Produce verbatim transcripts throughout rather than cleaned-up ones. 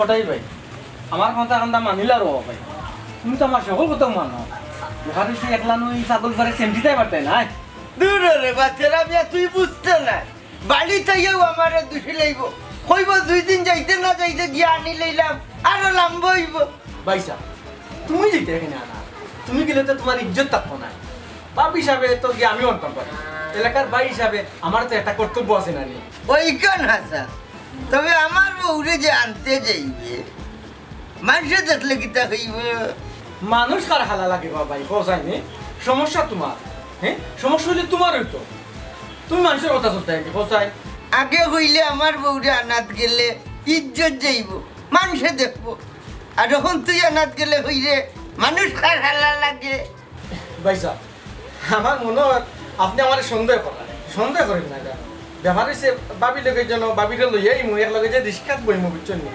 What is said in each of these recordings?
কটাই ভাই, আমার কথা কান্দা মানিলা রো ভাই, তুমি তো আমার সকল কথা মানো। ওখানে সে একলা নই, ছাগল ফারে সেন্টিটাই পারতে না। দূর রে বাচ্চারা, মিয়া, তুই বুঝতে না। বাড়িত আইয়াও আমারে দুষি লইব, কইব দুই দিন যাইতে না যাইতে গিয়া আনি লইলাম, আরো লম্বা অইব। ভাইসাব, তুমি যাইতে এখানে আনা, তুমি গেলে তো তোমার ইজ্জত থাকবো না। বাপ হিসাবে তো গিয়া আমি অন্যায় করি, এলাকার ভাই হিসাবে আমার তো একটা কর্তব্য আছে না নি? ওই কোন হাসা, তবে আমার বউরে যে আনতে যাইবে, মানষে দেখলে কিতা কইব? মানুষ কার হালা লাগে বাবা, ভাই, কোথায় নি? সমস্যা তোমার, হ্যাঁ? সমস্যা হইলে তোমার হইতো। তুমি মানুষের কথা চলতে হয়, কোথায়? আগে হইলে আমার বউরে আনাত গেলে ইজ্জত যাইব, মানষে দেখবো। আর যখন তুই আনাত গেলে হইরে, মানুষ কার হালা লাগে? ভাইসাব, আমার মনে হয় আপনি আমারে সন্দেহ করেন। সন্দেহ করেন না কেন? ব্যাপার হইছে, ভাবির লগে যেন, ভাবিরে লইয়া আইমু, এক লগে যে রিক্সাত বইমু, বুঝছেন নি?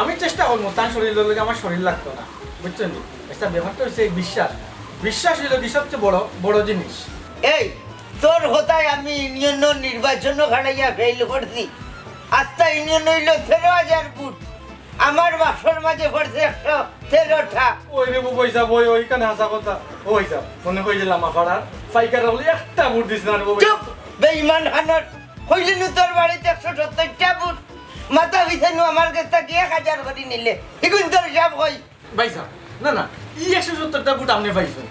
আমি চেষ্টা করমু তার শরীরর লগে আমার শরীর লাগতো না, বুঝছেন নি? আচ্ছা, ব্যাপারটা হইছে এই বিশ্বাস। বিশ্বাস হইল কি সবচেয়ে বড়, বড় জিনিস। এই, তোর কথায় আমি ইউনিয়নর নির্বাচনও খাড়াইয়া ফেল করছি। আস্তা ইউনিয়ন হইল তেরো হাজার ভোট, আমার বাক্সর মাঝে পড়ছে একশো তেরোটা। ওই রে বউ, ভাইসাব, ওই, ওইখানে হাসা কথা। ও ভাইসাব, মনে কই যে লামা পাড়ার পাইকার হলে একটা ভোট দিস না রে বউ। চুপ, বেইমান হানর। কইলি নু তোর বাড়িত একশো সত্তরটা ভোট, মাথা পিছে নু আমার কাছ থাকি এক হাজার করি নিলে, ইগুন তোর হিসাব কই? ভাইসাব, না, না, ই একশো সত্তরটা ভোট আপনি পাইছেন।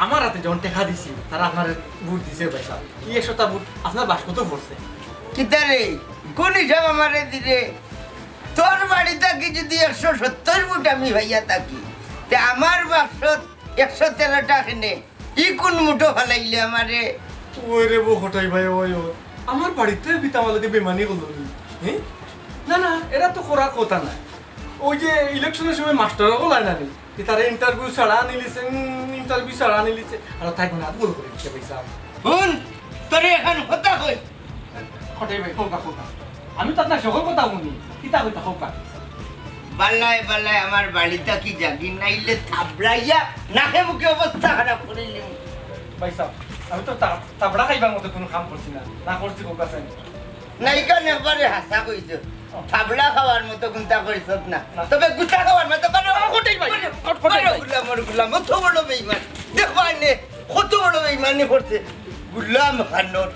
আমার হাতে যখন টেকা দিছি, তারা আপনার ভোট দিছে ভাইসাব। ই একশোটা ভোট আপনার বাক্সত পড়ছে। কিতা রে, কোন হিসাব আমারে দিরে? তোর বাড়ি থাকি যদি একশো সত্তর ভোট আমি পাইয়া থাকি, তে আমার বাক্সত একশো তেরোটা কেনে? ই কোন মুঠো ফালাইলে আমারে? ওই রে বউ, কটাই ভাই, ওই, ওই। আমার বাড়িত তো বিতা আমার লগে বেমানি করলো নি। হ্যাঁ? না, না, এরা তো করার কথা না। ওই যে ইলেকশনের সময় মাস্টার হকল আয় না নি? যে তারা ইন্টারভিউ ছাড়া আনিলিছে, উম, ইন্টারভিউ ছাড়া আনিলিছে। আর তাই মানে ভুল করে দিছে ভাইসাব। হুন, তোরে এখন কথা কই। কটাই ভাই, কউক্কা, কউক্কা। আমি তো আপনার সকল কথা হুনি। কিতা কইতা, কউক্কা। বালায় বালায় আমার বাড়ি থাকি যাগি, নাইলে থাবড়াইয়া নাকে মুখে অবস্থা খারাপ করি নিমু। ভাইসাব, আমি তো তা-, থাবড়া খাইবার মতো কোনো কাম করছি না। না করছি, কউক্কা চাইন। না, ইখান একবারে হাছা কইছো। থাবড়া খাওয়ার মতো কুন্তা করিছত না। না। তবে গুতা খাওয়ার মতো মানে ও কটাই ভাই, কটাই ভাই। গুলামর গুলাম, অত বড় বেইমান। দেখো আইনে, কত বড় বেইমানি করছে। গুলাম খানোর।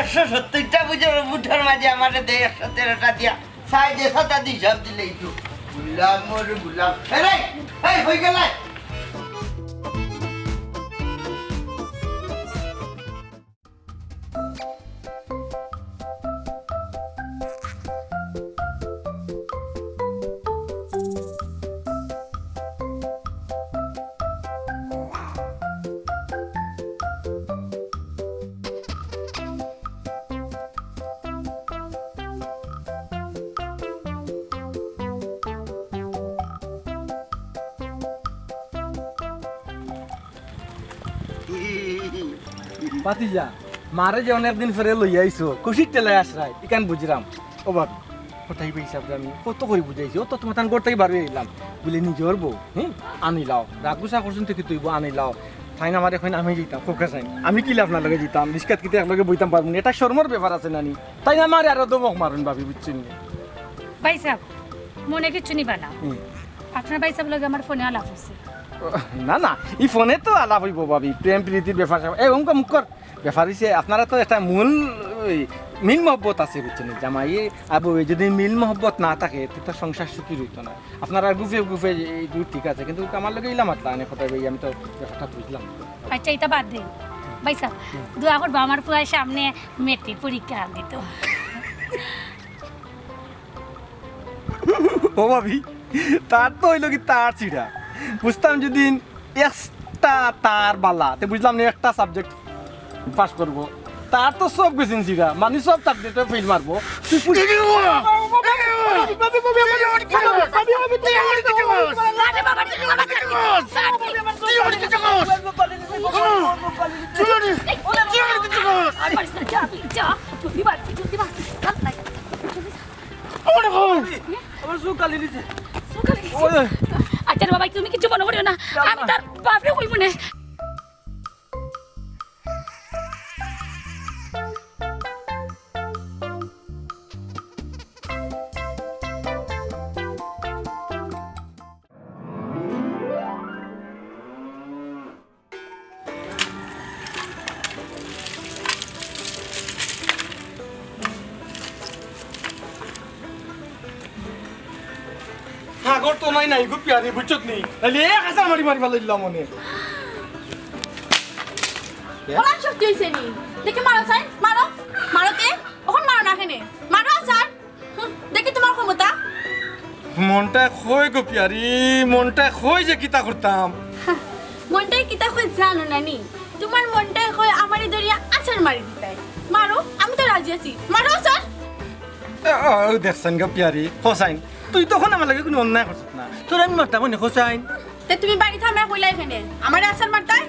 একশো সত্তরটা বুঝে ভোটর মাঝে আমারে দে একশো তেরোটা দিয়া। সাইডে সাতা দি হিসাব দিলেই তো। গুলামর গুলাম। এ রে, এই হই গেলে। ভাতিজা, মারে যে অনেক দিন পরে লইয়া আইছো, খুশির ঠেলায় আশ্রয়, ইখান বুঝরাম। ও ভাবি, কটাই ভাই হিসাবে আমি কত করি বুঝাইছি, ও তো তোমার তান ঘর থাকি বার অইয়া আইলাম, বুলে নিজর বউ, হ্যাঁ, আনিলাও, রাগ গুসা করছইন তো কিতা অইবো, আনিলাও। তাইন আমারে কইন আমি যাইতাম, কউক্কা চাইন, আমি কিলা আপনার লগে যাইতাম, রিক্সাত কিতা একলগে বইতাম পারমু নি, এটা শরমর ব্যাপার আছে না নি? তাইন আমারে আরো ধমক মারইন ভাবি, বুঝছইন নি? ভাইসাব, মনে কিচ্ছু নিবা না। হুম। আপনার ভাইসাব লগে আমার ফোনে আলাপ অইছে। না, না, ই ফোনে তো আলাপ অইবো ভাবি, প্রেম প্রীতির ব্যাপার স্যাপার। এ, অমুক অমুক কর। ব্যাপার অইছে, আপনারা তো একটা মূল, ওই, মিল মহব্বত আছে, বুঝছইন নি? জামাই আর বউয়ে যদি মিল মহব্বত না থাকে, তে তো সংসার সুখী অইতো না। আপনারা গুফে গুফে এই দূর ঠিক আছে, কিন্তু আমার লগে ইলা মাতলা আনে কথা ভাই, আমি তো ব্যাপারটা বুঝলাম না। আচ্ছা, ইতা বাদ দেইন। ভাইসাব, দোয়া করবা আমার পুয়ায় সামনে মেট্রিক পরীক্ষা দিতো। ও ভাবি, তার তো অইলো কি তার ছিড়া। বুঝতাম যদি এক তা তার বালা, তে বুঝলাম না, একটা সাবজেক্ট পাস করবো। তার তো সব গেছেন সিরা, মানে সব সাবজেক্টে ফেল মারবো। তুই পুরি- আরে বাবা, তুমি কিচ্ছু মনে করিও না, আমি তার বাপরে কইমু নে। সাগর তো নাই, নাই গো পিয়ারি, বুঝছত নি? তাইলে এক হাজার মারি মারি ফালাইলাম মনে। ওলা শক্তি হইছে নি? দেখি মারো চাই, মারো, মারো তে, অখন মারো না কেনে? মারো স্যার। হুম, দেখি তোমার ক্ষমতা। মনটায় কয় গো পিয়ারি, মনটায় কয় যে কিতা করতাম। মনটায় কিতা কয় জানো না নি? তোমার মনটায় কয় আমারে ধরিয়া আছাড় মারি দিতায়। মারো, আমি তো রাজি আছি। মারো স্যার। আ, আ, দেখছইন গো পিয়ারি, হোসাইন, তুই তখন আমার লগে কুনু অন্যায় করছত না। তোরে আমি মারতাম নি হোসাইন। তে তুমি বাড়ি থামায় কইলায় কেনে? আমারে আছাড় মারতায়?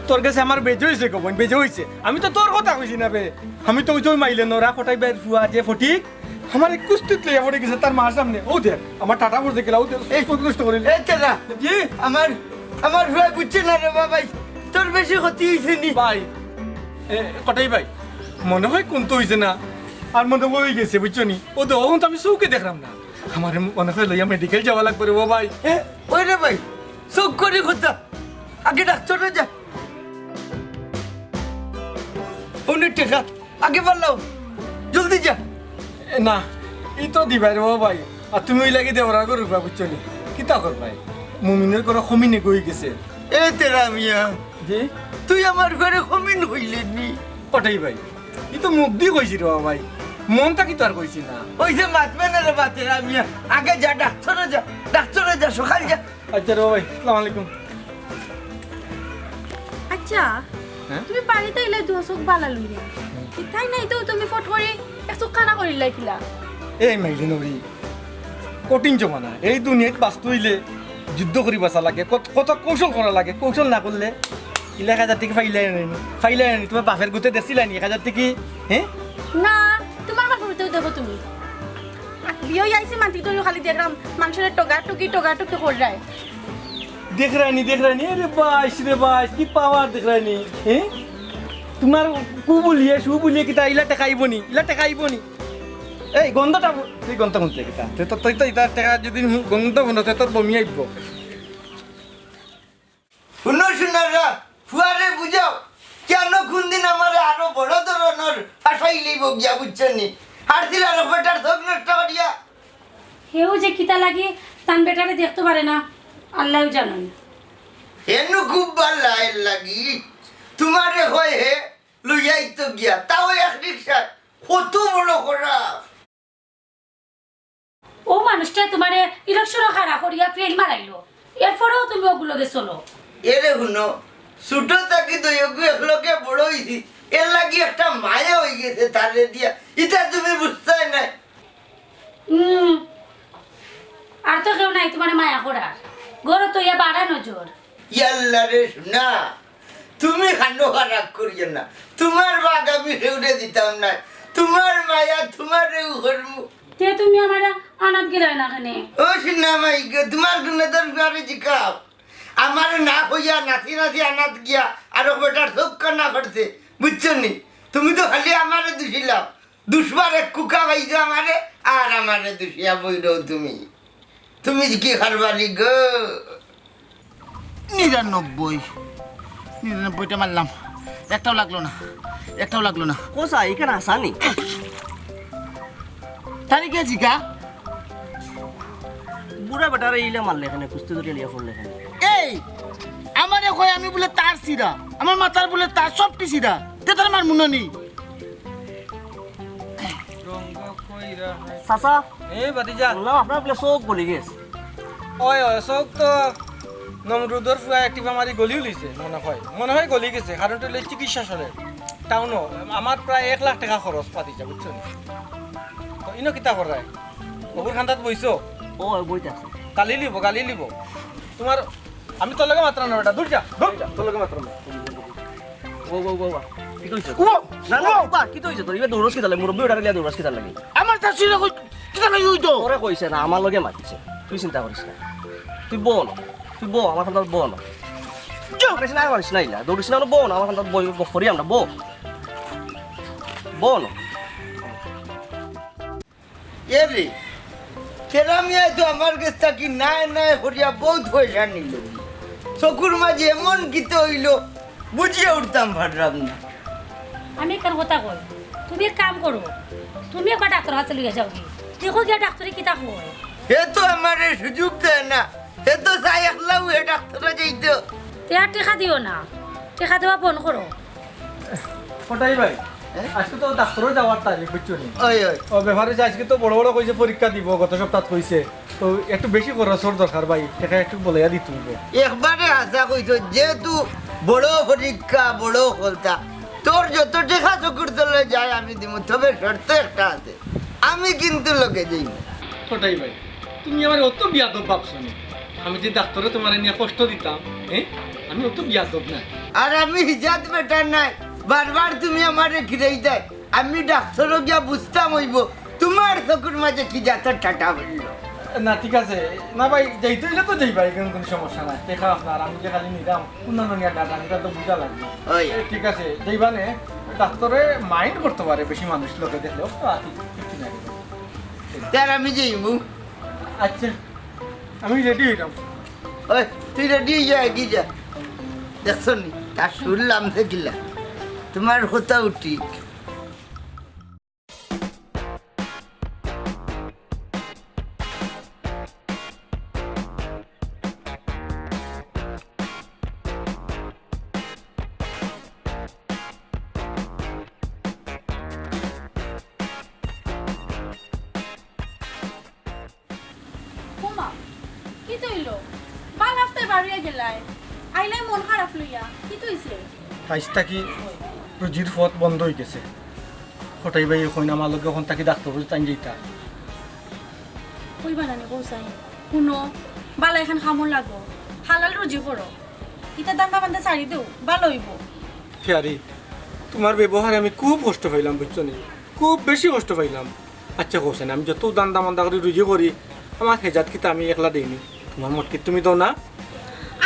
তোর গেছে আমার বেজা অইছে গো বইন, বেজা অইছে। আমি তো তোর কথা কইছি না বে। আমি তো ওই যে ওই মাইলে নরা কটাই বের ফুয়া যে ফটিক, আমারে কুস্তিত লইয়া পড়ি গেছে তার মার সামনে। ও দেখ, আমার টাটা পড়ছে গেলা, ও দেখ, এই চোখ নষ্ট করিল। এই তেরা, জি? আমার, আমার ফুয়া বুঝছে না রে বাবাই, তোর বেশি ক্ষতি অইছে নি? ভাই, এ, কটাই ভাই, মনে হয় কুন্তা অইছে না, আর মনে হয় অই গেছে, বুঝছো নি? ও তো অখন তো আমি চউখে দেখরাম না, আমারে মনে হয় লইয়া মেডিকেল যাওয়া লাগবো রে বাবাই। এ, ওই রে ভাই, চউখ করি কথা, আগে ডাক্তারে যা। অনেক টেকা, আগে পারলাও, জলদি যা। এ, না, ই তো দিবায় রে বাবাই। আর তুমি ওই লাগি দেওরা গরু বা বুঝছো নি? কিতা করবায়? মুমিনের ঘরো কমিন অই গেছে। এ তেরা মিয়া, জি? তুই আমার ঘরে কমিন কইলে নি? কটাই ভাই, ই তো মুখ দি কইছি রে বাবাই, মন থাকি তো আর কইছি না। ওই যে মাতবে না রে বা তেরা মিয়া, আগে যা ডাক্তারে যা, ডাক্তারে যা, সকাল যা। আচ্ছা রে বাবাই, আসসালামু আলাইকুম। আচ্ছা, হ্যাঁ? তুমি বাড়িত আইলে দুই চউখ বালা লইয়া। তাই নাই তো তুমি ফট করি এক চউখ কানা করিলায় কিলা? এই মাইলি নরি, কঠিন জমানা। এই দুনিয়াত বাঁচতে অইলে যুদ্ধ করি বাঁচা লাগে, কত, কত কৌশল করা লাগে। কৌশল না করলে ইলা এক হাজার টেকা পাইলায় নি, পাইলায় নি। তোমার বাপের গুতে দেখছিলায় নি এক হাজার টেকা? হ্যাঁ? না, তোমার বাপের গুতেও দেখো তুমি। বিয়া অইয়া আইছি মানষি ধরিও খালি দেখরাম, মানষরে টগা টগি, টগা টগি কররায়। দেখরায় নি, দেখরায় নি, আরে বাইস রে বাইস, কি পাওয়ার দেখরায় নি, হ্যাঁ? তোমার কু বুলিয়ে, সু বুলিয়ে কিতা ইলা টেকা আইবো নি, ইলা টেকা আইবো নি। এই গন্ধটা ব-, তুই গন্ধ কোন থেকে কিতা? তুই তো, তুই তো ইতা টেকা যদি গন্ধ মনে হয় তোর বমি আইবো। হুনো হুনারা, ফুয়ারে বুঝাও, কেনে কুনদিন আমারে আরো বড় ধরনর ফাঁসাইলিবো গিয়া, বুঝছো নি? আর দিল আরো বেটার চউখ নষ্ট করিয়া। হেউ যে কিতা লাগি তান বেটারে দেখতো পারে না, আল্লায়উ জানইন। হেনু খুব বালা এর লাগি, তোমারে কয় হে লইয়া আইতো গিয়া, তাও এক রিক্সায়, কত বড় খারাপ। অউ মানুষটায় তোমারে ইলেকশনো খাড়া করিয়া ফেইল মারাইলো, এরপরেও তুমি অগুর লগে চলো। এরে হুনো, ছোট থাকি দুইওগু একলগে বড় অইছি, এর লাগি একটা মায়া অইগেছে তারে দিয়া, ইতা তুমি বুঝতায় নায়। হুম, আর তো কেউ নাই তোমারে মায়া করার, ঘরো তো ইয়া বাড়া নজর। ইয়াল্লা রে সোনা, তুমি কানো খারাপ করিও না, তোমার ভাগ আমি কেউরে দিতাম নায়, তোমার মায়া তোমারেউ করমু। তে তুমি আমারে আনাত গেলায় না কেনে? ও সোনা মাই গো, তোমার গুণাদর বারে জিকাও। আমারে না কইয়া নাচি নাচি আনাত গিয়া আরো বেটার চউখ কানা করছে, বুঝছো নি? তুমি তো খালি আমারে দুষিলাও, দুষবার এক কুকা পাইছো আমারে, আর আমারে দুষিয়া বইরও তুমি। তুমি কি কারবারি গো? নিরানব্বই। নিরানব্বইটা মারলাম, একটাও লাগলো না, একটাও লাগলো না। কোসা, ইখান আসানি? তারে কে জিগা? বুড়া বেটারে ইলা মারলে কেনে, কুস্তি ধরিয়া লইয়া পড়লে কেনে? এই, আমারে কয় আমি বুলে তার সিরা, আমার মাথার বুলে তার সবটি সিরা। তে তার মারমু না নি? চাচা, এ ভাতিজা। শুনলাম আপনার বুলে চউখ গলি গেছে। ওই, ওই, চউখ তো নমরুদর ফুয়া একটিভা মারি গলিও লিছে, মনে হয়, মনে হয় গলি গেছে, কারণ তো লই চিকিৎসা চলে টাউনো। আমার প্রায় এক লাখ টেকা খরচ পাতি যা, বুঝছো নি? তো ইনো কিতা করায়? অগুর কান্দাত বইছো? ও, বইতে আছে। গালি লিব, গালি লিব। তোমার, আমি তোর লগে মাতরাম না বেটা, দূর যা, দূর যা, তোর লগে মাতরাম না। ও, ও, ও, ও, কিতা অইছে? ও, না, না, ও। বাবা, কিতা অইছে তোর? ইবা দৌড়স কিতার লাগি? মুরব্বি ওটারে লিয়া দৌড়স কিতার লাগি? আমার চাচিরে কই, কিতা লাগি অইতো? ওরে কইছে না, আমার লগে মাতিছে। তুই চিন্তা করিস না। তুই বল, তুই বল, আমার কান্দাত বল। চুপ। মারিস না, মারিস না, ইলা। দৌড়িস না, বল, আমার কান্দাত বল, গফ করি আমরা, বল। বল। এ রে, তেরা মিয়ায় তো আমার গেছ থাকি নায় নায় করিয়া বউত পয়সা নিল। চকুর মাঝে এমন কিতা অইলো, বুঝিয়া উঠতাম পারলাম না। আমি একখান কথা কই, তুমি এক কাম করো, তুমি একবার ডাক্তর কাছে লইয়া যাওগি, দেখো গিয়া ডাক্তরে কিতা কয়। হে তো আমারে সুযোগ দেয় না, হে তো চায় একলাউ হে ডাক্তরে যাইতো। তে আর টেকা দিও না, টেকা দেওয়া বন্ধ করো। কটাই ভাই, হ্যাঁ? আজকে তো ডাক্তরও যাওয়ার তারিখ, বুঝছো নি? ওই, ওই। ও, ব্যাপার অইছে, আজকে তো বড় বড় কইছে পরীক্ষা দিব, গত সপ্তাহ কইছে। তো একটু বেশি খরচর দরকার ভাই, টেকা একটু বলাইয়া দিতে অইবো। একবারে হাছা কইছো, যেহেতু বড় পরীক্ষা, বড় খলতা, তোর যত টেকা চকুর তলে যায় আমি দিমু, তবে শর্ত একটা আছে, আমি কিন্তু লগে যাইমু। কটাই ভাই, তুমি আমারে অত বিয়াদব ভাবছো নি? আমি যে ডাক্তরে তোমারে নিয়া কষ্ট দিতাম, হ্যাঁ? আমি অত বিয়াদব নায়। আর আমি হিজাত বেটা নায়, বারবার তুমি আমারে ঘিরাই দেয়। আমি ডাক্তরো গিয়া বুঝতাম অইবো, তোমার চকুর মাঝে কি জাতর ঠাটা পড়লো। না, ঠিক আছে। না ভাই, যাইতে অইলে তো যাইবা, এখানে কোনো সমস্যা নাই। টেকা আপনার, আমি যে খালি নিতাম, অন্যান্য নিয়া কাজ, আমি তো বুঝা লাগবে। ওই। এ, ঠিক আছে, যাইবা নে। ডাক্তরে mind করতে পারে বেশি মানুষ লোকে দেখলে, ও তো আর কি, কিচ্ছু নাই। তে আর আমি যাইমু। আচ্ছা, আমি ready অইলাম। ওই, তুই ready অইয়া এগিয়ে যা। দেখছো নি, তার সুর লামছে কিলা। তোমার কথাও ঠিক। হুমা, কিতা অইলো? বাল হাপ্তায় বারইয়া গেলায়, আইলায় মন খারাপ লইয়া, কিতা অইছে? আইজ থাকি রুজির পথ বন্ধ অইগেছে। কটাই ভাই কইন আমার লগে অখন থাকি ডাক্তরো তাইন যাইতা। কইবা না নি কও চাইন? হুনো, বালা এখান কামো লাগো, হালাল রুজি করো। ইতা ধান্দা বান্দা ছাড়ি দেও, বালা অইবো। ফিয়ারি, তোমার ব্যবহারে আমি খুব কষ্ট পাইলাম, বুঝছো নি? খুব বেশি কষ্ট পাইলাম। আচ্ছা কও চাইন, আমি যত ধান্দা মান্দা করি, রুজি করি, আমার হেজাত কিতা আমি একলা দেইনি? তোমার মটকি তুমি দেও না?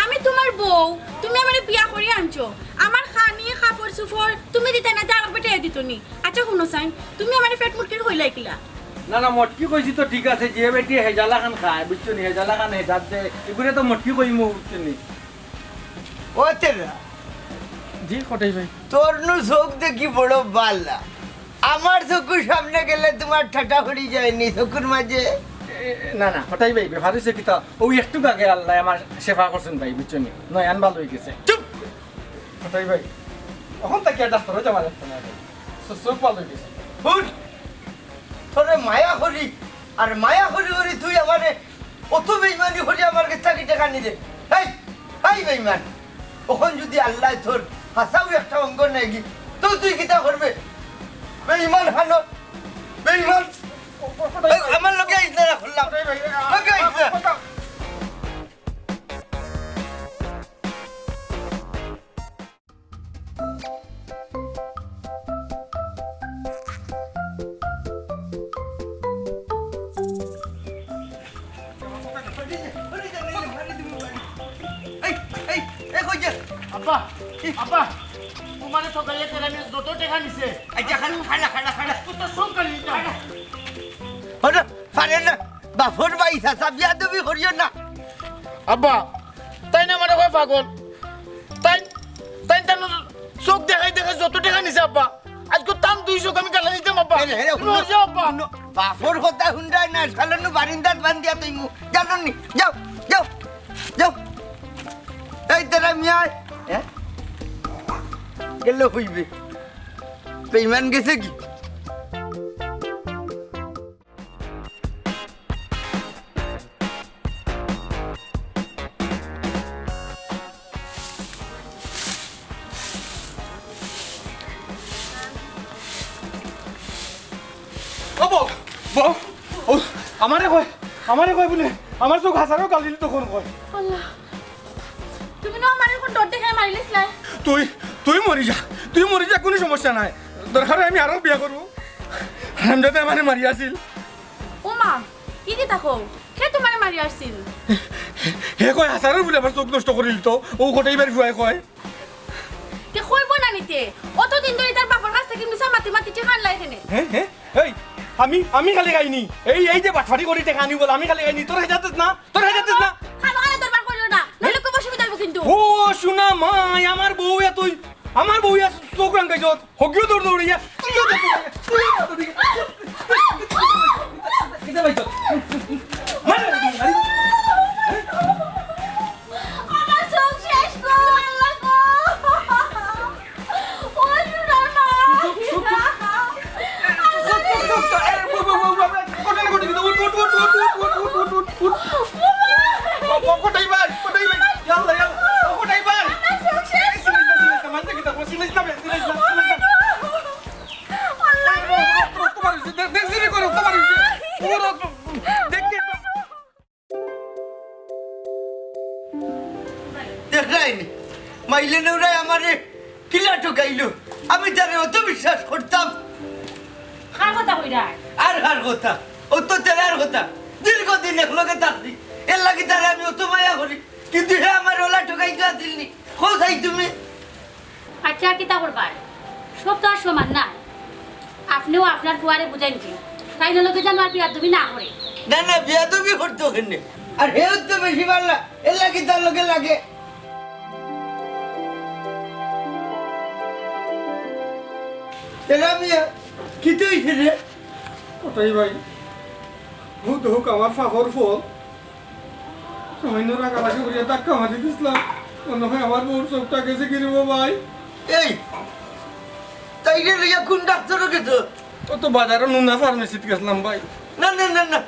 আমি তোমার বউ, তুমি আমারে বিয়া করি আনছো, আমার খানি, কাপড় চুপড় তুমি দিতায় না, তে আরক বেটায় দিতো নি? আচ্ছা হুনো চাইন, তুমি আমারে পেট মুটকির কইলায় কিলা? না, না, মটকি কইছি তো ঠিক আছে, যে বেটি হেজালা খান খায়, বুঝছো নি? হেজালা খান হেজাত দে, এগুরে তো মটকি কইমু, বুঝছো নি? ও তেরা। জি, কটাই ভাই। তোর নু চউখ দেখি বড় বালা। আমার চকুর সামনে গেলে তোমার ঠাটা পড়ি যায়নি চকুর মাঝে? এ, না, না, কটাই ভাই, ব্যাপার অইছে কিতা, অউ একটু আগে আল্লায় আমার সেবা করছইন ভাই, বুঝছো নি? নয়ন ভালা অইগেছে। চুপ! কটাই ভাই, অখন থাকি আর ডাক্তরো যাওয়া লাগতো না ভাই। চ-, চউখ ভালা অইগেছে। হুন, তোরে মায়া করি, আর মায়া করি করি তুই আমারে অত বেইমানি করি আমার গেছ থাকি টেকা নিলে। এই, এই বেইমান, অখন যুদি আল্লায় তোর হাছাউ একটা অঙ্গ নেয়গি, তো তুই কিতা করবে? বেইমান হানো, বেইমান। এই, আমার লগে আইস না, করলাম। লগে আইস না। এই, এই, এই, কই যাস? আব্বা, আব্বা, তোমারে ঠকাইয়া তেরা মিয়া যত টেকা নিছে। আচ্ছা, খাড়া, খাড়া, খাড়া, খাড়া। তুই তো সব খালি যা। আরে, পারে না। বাপর ভাই, চাচা, বিয়াদবি করিও না। আব্বা, তাইন আমারে কয় পাগল। তাইন, তাইন তান চউখ দেখাই দেখাই যত টেকা নিছে আব্বা, আইজকু তান দুই চউখ আমি কাটা দিতাম আব্বা। এরে, এরে, হুনো, হুনো, যাও আব্বা। হুনো, বাপর কথা হুনরায় না, শালানু বারিন্দাত বান্ধিয়া থইমু। জানো নি? যাও, যাও, যাও। এই তেরা মিয়া, হ্যাঁ? গেলে অইবে। বেইমান গেছে কি? ও বউ, বউ, ও, আমারে কয়, আমারে কয় বুলে, আমার চউখ হাছারর গালিল তখন কয়। আল্লাহ, তুমি না আমারে অখন ডর দেখাইয়া মারিলিছলায়। তুই, তুই মরি যা, তুই মরি যা, কুনু সমস্যা নাই। দরকার অয় আমি আরো বিয়া করমু। হারামজাদা আমারে মারিয়া আছিল। ও মা, ইদি থাকো, কে তুমারে মারিয়া আছিল? হে কয় হাছারর বুলে আমার চউখ নষ্ট করিলিতো, অউ কটাই ভাইর ফুয়ায় কয়। তে কইবো না নি তে? অতদিন ধরি তার বাপর কাছ থাকি মিছা মাতি মাতি টেকা আনলায় কেনে? হে, হে, এই, আমি, আমি খালি খাইনি। এই, এই যে বাটপারি করি টেকা আনি বল, আমি খালি খাইনি। তোর খাইতে আইছে না? তোর খাইতে আইছে না? খানো খানো দরবার করিও না, নাইলে খুব অসুবিধা অইবো কিন্তু। ও, সোনা মাই, আমার বউ এতই, আমার বউ এত চউখ রাঙাইছত। হগিও দৌড় দৌড়িয়া, তুইও দৌড় দৌড়িয়া, তুইও দৌড় দৌড়িয়া। কিতা পাইছ? মার, মার, মার। আমার চউখ শেষ গো, আল্লাহ গো। ও সোনার মা। চুপ, চুপ, চুপ। চুপ, চুপ, চুপ, চুপ। এই, উঠ, উঠ, উঠ, উঠ, উঠ। ও, ও, কটাই ভাই, কটাই ভাই। ইয়াল্লা, ইয়াল্লা। ও, কটাই ভাই। আমার চউখ শেষ। এই, শুনিস না, শুনিস না, মানতে কিতা, শুনিস না, শুনিস না, শুনিস না। আল্লাহ রে। রক্ত, রক্ত বার অইছে, দেখ, দেখ, দেখ, রক্ত বার অইছে। ও, রক্ত, দেখ, দেখ। দেখরায়নি, মাইলে নেওরায় আমারে কিলা ঠকাইলো। আমি তারে অত বিশ্বাস করতাম। কার কথা কইরায়? আর কার কথা? অউ তো তেরার কথা। দীর্ঘদিন একলগে থাকছি, এরলাগি তারে আমি অত মায়া করি। কিন্তু হে আমারে অলা ঠকাইতো আছিল নি। কও চাই তুমি? আচ্ছা, কিতা করবায়? সব তো আর সমান নায়। আপনেও আপনার ফুয়ারে বুঝাইন যে, তাইন লগে যেন আর বেয়াদবি না করে। না, না, বেয়াদবি করতো কেনে? আর হেও তো বেশি পারলা, এরলাগি তার লগে লাগে। এরা মিয়া, কিতা অইছে রে? কটাই ভাই, হুক হুক আমার ফাফর ফল। সামান্য রাগারাগি করিয়া ধাক্কা মারি দিছলাম। মনে হয় আমার বউর চউখটা গেছে গি রে বা ভাই। এই, তাইরে লইয়া কুন ডাক্তরো গেছো? অউ তো বাজারো নুনা ফার্মেসিত গেছলাম ভাই। না, না, না, না,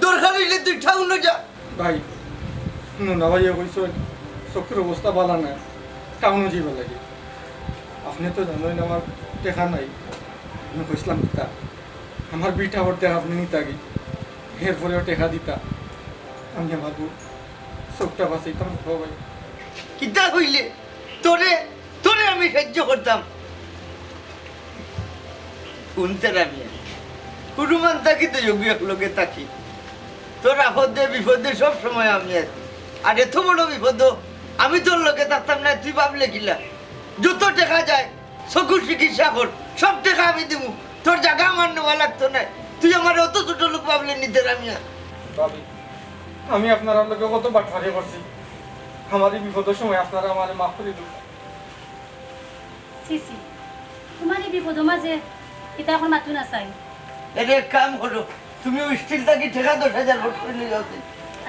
দরকার অইলে তুই টাউনো যা। ভাই, নুনা ভাইয়ে কইছইন, চউখর অবস্থা ভালা নায়, টাউনো যাইবার লাগি। আপনে তো জানইন আমার টেকা নাই। আমি কইছলাম কিতা, আমার বিটা অর্ধেক আপনে নিতা গি, এরপরেও টেকা দিতা। আমি আমার বউর চউখটা বাঁচাইতাম, ও ভাই। কিতা কইলে? তোরে, তোরে আমি সাইয্য করতাম? হুনতে আমি হুরুমান থাকি তো যোগী একলগে থাকি। তোর আপদে বিপদে সব সময় আমি আছি। আর এত বড় বিপদ, আমি তোর লগে থাকতাম না, তুই ভাবলে কিলা? যত টেকা যায়, চকুর চিকিৎসা কর, সব টেকা আমি দিমু। তোর জাগা আমার নেওয়া লাগতো নায়। তুই আমারে অত ছোট লোক ভাবলে নি তে রামিয়া। ভাবি, আমি আপনারার লগে কত বাটপারি করছি। আমার ই বিপদর সময় আপনারা আমারে মাফ করি দিন। ছি, ছি, তুমার ই বিপদর মাঝে ইতা অখন মাতো না চাই। এরে এক কাম করো, তুমি অউ স্টিল থাকি টেকা দশ হাজার ফট করি লই যাও।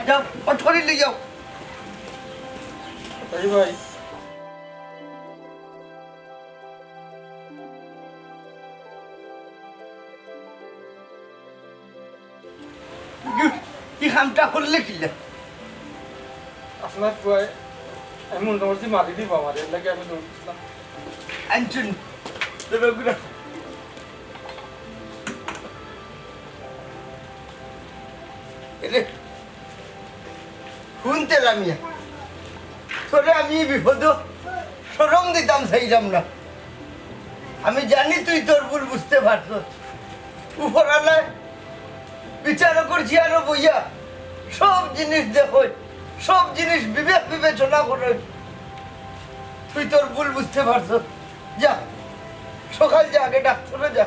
যাও, ফট করি লই যাও। এই ভাই। ই কামটা করলে কিলা? আপনার ফুয়ায় এমন ধরছি মারি দিব আমারে, এর লাগি আমি দৌড় দিছিলাম। আনছুন, তোর ওগুলা। এরে, হুনতে রামিয়া, তোরে আমি ই বিপদো শরম দিতাম চাইলাম না। আমি জানি তুই তোর ভুল বুঝতে পারছস। উপরআলায় বিচারকর চেয়ারো বইয়া সব জিনিস দেখইন, সব জিনিস বিবেক বিবেচনা করইন। তুই তোর ভুল বুঝতে পারছস। যা, সকাল যা, আগে ডাক্তরো যা।